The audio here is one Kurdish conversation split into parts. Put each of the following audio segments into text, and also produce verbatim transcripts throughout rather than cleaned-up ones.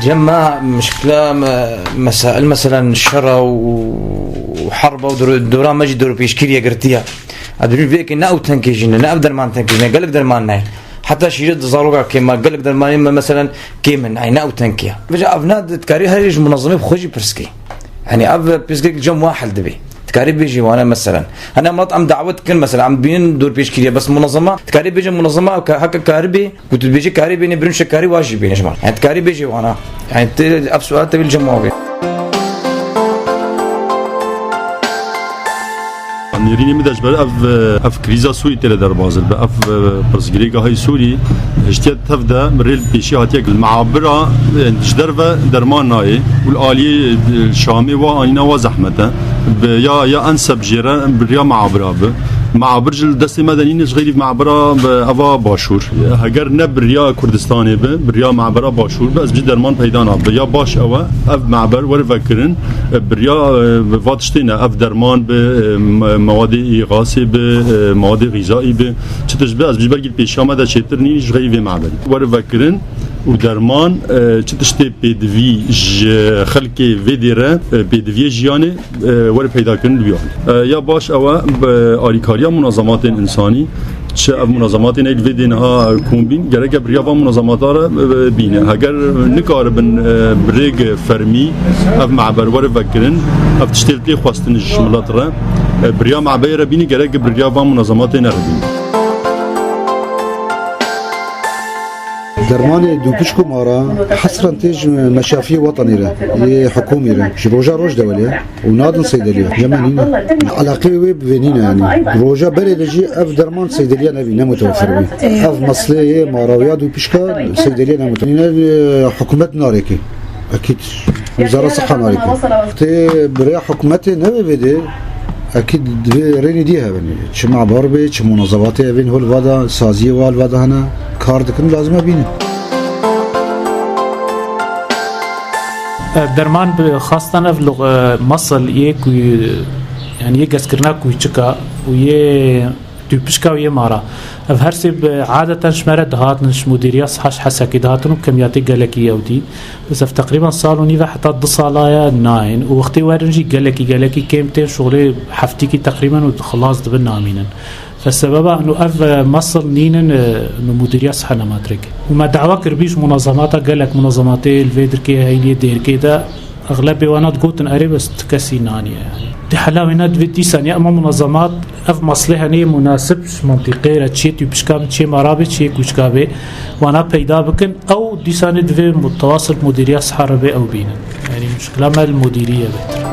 Cem me mişkila me, mesail, meselen şera û, û herba û dor-, dora me jî dorpêşkirî ye girtiye. Ez dibînim vê yekê ne ew tenkê jî ne, ne ev derman tenkê jî ne, gelek derman nayê. Heta şîret di zaroka kêm e, gelek dermanê me meselen kêm in, nayê, ne ew tenkê ye. Vêca ev ne dikarî herî ji munezemê bi xwe jî pirs kê. Yanî ev pirsgirêk li cem wan hel dibe. Dikarî bêjî wana meselen. Hene em em dawet dikin meselen, em dibînin dorpêşkirî ye, bes munezema, dikarî bêje munezema ew ka-, heke karî bê, Ku tu dibêjî karî bênê, birin şekarî wa jî bênê ji me. Yani karî bêjê wana. Yani te, ev sual tevî li cem wan bê. Nêrînê min de ji ber ev, ev krîza Sûrî tê li derbazir bi. Ev, e, pirsgirêka hay Sûrî hiştiye tev de rê li pêşî hatiye. Li meabira, e, ji derve derman nayê û li aliyê, e, Şamê wa anîna wa zehmet e. Bi ya, ya enseb jê re bi riya meabira bi. Meabir jî li destê me de nîne, ji xeyrî meabira bi eva başûr. Heger ne bi riya Kurdistanê bi, bi riya meabira başûr bi, ez bi derman peyda nabe. Ya baş ew e, ev meabir were vekirin, e, bi riya, e, bi va tiştê ne, ev derman bi, e, me-, mewadê îxasê bi, e, mewadê xîzaî bi, çi tişt bi, ez bi belkî pêşiya me de çêtir nîne, ji xeyrî vê meabirî. Were vekirin û derman, e, çi tiştê pêdivî ji xelkê vê dê re, e, pêdiviyê jiyanê, e, were peyda kirin li wî alî. E, ya baş ew e, bi alîkariya munazematên însanî, çi ev munazematên ê li vê dê niha kombîn, gereke bi riya van munazemata re, e, bîne. Heger nikaribin, e, bi rêk fermî ev meber were vekirin, ev tiştê li tê xwestin ji milet re, e, bi riya meberê re bîne, gerek bi riya van munazematê ne re bîne. Dermanê dûpişk û mara hesren tê ji meşafiyê wetanî re, yê hikûmî re. Ji roja roj dewelê û nadin seydeliya. Yeme nîne. Eleqê wê bi vê nîne yanî. Roja berê de jî ev derman seydeliya nebî, ne mutewefir bî. Ev mesleyê mara û ya dûpişka seydeliya ne mutewefir. Nîne, e, hikûmet narêke. Ekîd. Wizara Siha narêke. Tê bi rêya hikûmetê nebe vê dê. Ekîd divê rênî dî hebin. Çi mebar bê, çi munazematê evên hol vada, saziyê wal vada hene, kar dikin, lazim e bînin. E, derman bi xastan ev lux-, e, masal yê ku, yani yê gezkirina kûçika û yê tûpişka û yê mara. Ev her sê bi adeten ji me re dihatin, ji mudîriya siha ji Hesekê dihatin û kemiyatê gelekî ew dî. Bes ev teqrîben sal û nîv e heta du sala ye nayên û wextê werin jî gelekî, gelekî kêm tên, şolê heftîkî teqrîben û xilas dibin namînin. Fe sebeba ino ev, e, mesil nînin, e, ino mudîriya siha nematrek. Û me dawa kiribî ji munazemata gelek munazematê li vê dirkê heyniyê dêrkê de exlebê wana digotin erê bes tu kesî naniye yani. Di hela wê ne divê dîsan ya ema munazemat ev meslê henê munasib ji mantîqê re çiyê tûpişka bi çiyê mara bê çiyê kûçka bê wana peyda bikin. Ew dîsanê divê mutawasil mudîriya siha re bê ew bînin. Yanî muşkila me li mudîrî ye bêtir.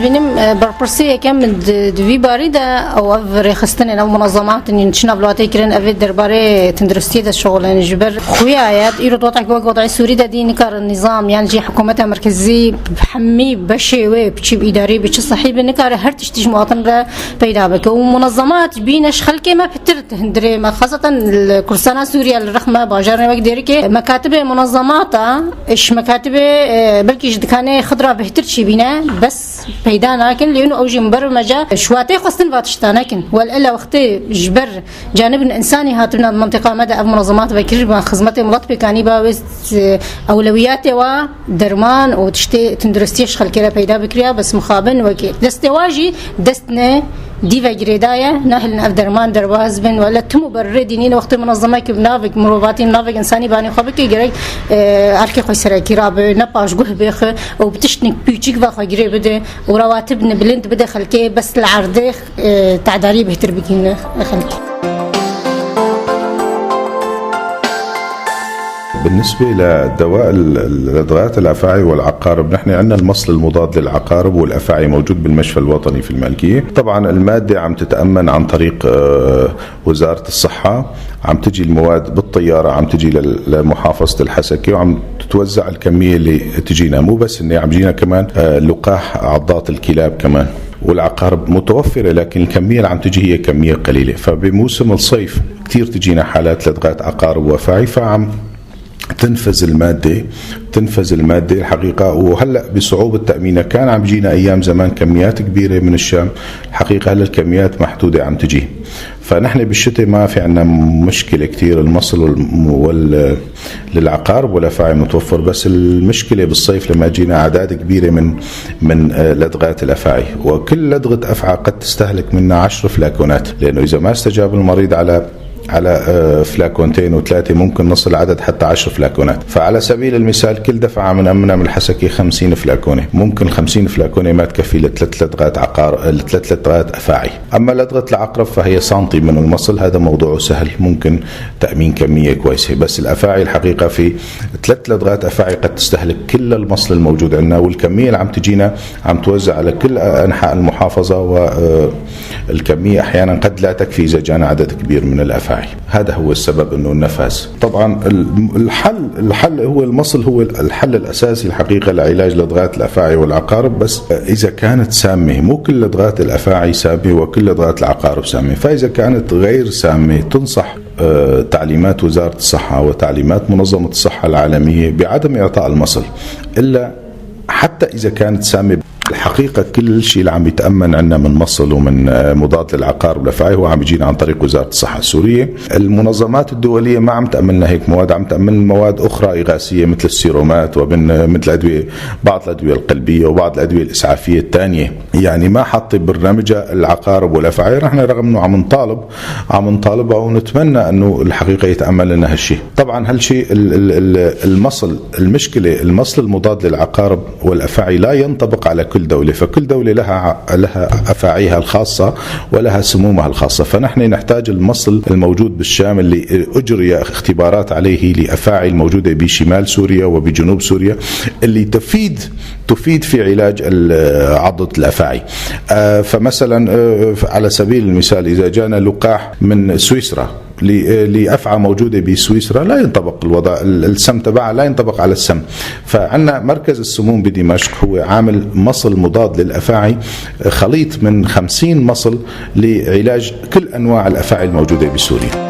Dibînim, e, berpirsê yekem di, di vî barî de ew ev rêxistinên ev munazematên yên çi navlatê kirin, ev ê derbarê tenduristiyê de şixulin ji ber xuya ye. Îro di wetek wek wedayê Sûrî de dî nikarin nîzam yan jî hikûmeta merkezî hemî beşê wê bi çi bi îdarî bi çi sehî bi nikare her tiştî ji muwatin re peyda bike. Û munazemat bîne ji xelkê me pitir di hundirê me. Xaseten li Kurdistana Sûriye li rixme bajarên wek Dêrikê mekatibê munazemata, ji mekatibê, e, belkî ji dikanê xidra bêhtir çî bîne, bes peyda nakin. Lê hûn ew jî min ber meca şwatê xwestin va tişta nekin. Wel ela wextê ji ber canibin insanî hatibina di mentiqa me de ev munazemat vekirî ba xizmetê milet pêkanî ba wê, e, ewlewiyatê wa derman û tiştê tenduristiyê ji xelkê re peyda bikiriya, bes mixabin wekî destê wa jî dest ne dî ve girêdaye, nahilin ev derman derbaz bin, wele tim û berrê dînî ne wextê munazemekî bi navek mirovatî, bi navek insanî banê xwe bike, gerek, e, erkê xwe serekî rabe, ne paşguh bêxe û bi tiştnek pîçik ve xwe girê bide û rawatib ne bilind bide xelkê, bes li erdê, e, tedarî bêhtir bikîne xelkê. بالنسبة لدواء ال-، اللدغات الأفاعي والعقارب، نحن عندنا المصل المضاد للعقارب والأفاعي موجود بالمشفى الوطني في المالكية. طبعًا المادة عم تتأمن عن طريق، آه، وزارة الصحة، عم تجي المواد بالطيارة، عم تجي لل-، لمحافظة الحسكة، وعم تتوزع الكمية اللي تجينا. مو بس هني، عم جينا كمان، آه، لقاح عضات الكلاب كمان. والعقارب متوفرة، لكن الكمية اللي عم تجي هي كمية قليلة. فبموسم الصيف كتير تجينا حالات لدغات عقارب وأفاعي، فعم تنفذ المادة، تنفذ المادة الحقيقة. وهلأ بصعوبة تأمينها، كان عم يجينا أيام زمان كميات كبيرة من الشام، الحقيقة هلأ الكميات محدودة عم تجي. فنحن بالشتاء ما في عنا مشكلة كتير، المصل وال-، وال-، للعقارب والأفاعي متوفر، بس المشكلة بالصيف لما تجينا أعداد كبيرة من، من، آه، لدغات الأفاعي، وكل لدغة أفعى قد تستهلك منا عشر فلاكونات، لأنه إذا ما استجاب المريض على، على، آه، فلاكونتين وثلاثة، ممكن نصل عدد حتى عشر فلاكونات. فعلى سبيل المثال، كل دفعة من أمنا من الحسكة خمسين فلاكونة، ممكن خمسين فلاكونة ما تكفي لثلاث لدغات عقار-، لثلاث لدغات أفاعي. أما لدغة العقرب فهي سنتي من المصل، هذا موضوعه سهل، ممكن تأمين كمية كويسة. بس الأفاعي الحقيقة في ثلاث لدغات أفاعي قد تستهلك كل المصل الموجود عندنا، والكمية اللي عم تجينا عم توزع على كل أنحاء المحافظة، والكمية أحيانًا قد لا تكفي إذا جانا عدد كبير من الأفاعي. هذا هو السبب إنه النفاذ. طبعًا ال-، الحل، الحل هو المصل، هو الحل الأساسي الحقيقة لعلاج لدغات الأفاعي والعقارب، بس إذا كانت سامة، مو كل لدغات الأفاعي سامة وكل لدغات العقارب سامة. فإذا كانت غير سامة، تنصح، آه، تعليمات وزارة الصحة وتعليمات منظمة الصحة العالمية بعدم إعطاء المصل إلا حتى إذا كانت سامة. الحقيقة كل شيء اللي عم يتأمن عنا من مصل ومن، آه، مضاد للعقارب والأفاعي هو عم يجينا عن طريق وزارة الصحة السورية. المنظمات الدولية ما عم تأمن لنا هيك مواد، عم تأمن مواد أخرى إغاثية مثل السيرومات ومن، مثل أدوية، بعض الأدوية القلبية وبعض الأدوية الإسعافية الثانية. يعني ما حاطة برنامجها العقارب والأفاعي. نحن رغم إنه عم نطالب، عم نطالبها ونتمنى إنه الحقيقة يتأمن لنا هالشيء. طبعًا هالشيء ال-، ال-، ال-، المصل، المشكلة المصل المضاد للعقارب والأفاعي لا ينطبق على كل دولة، فكل دولة لها ع-، لها أفاعيها الخاصة ولها سمومها الخاصة. فنحن نحتاج المصل الموجود بالشام اللي أجري اختبارات عليه لأفاعي الموجودة بشمال سوريا وبجنوب سوريا، اللي تفيد، تفيد في علاج ال-، عضة الأفاعي. آه، فمثلًا، آه، على سبيل المثال، إذا جانا لقاح من سويسرا ل-، لأفعى موجودة بسويسرا، لا ينطبق الوضع، ال-، السم تبعها لا ينطبق على السم. فعنا مركز السموم بدمشق هو عامل مصل مضاد للأفاعي، خليط من خمسين مصل لعلاج كل أنواع الأفاعي الموجودة بسوريا.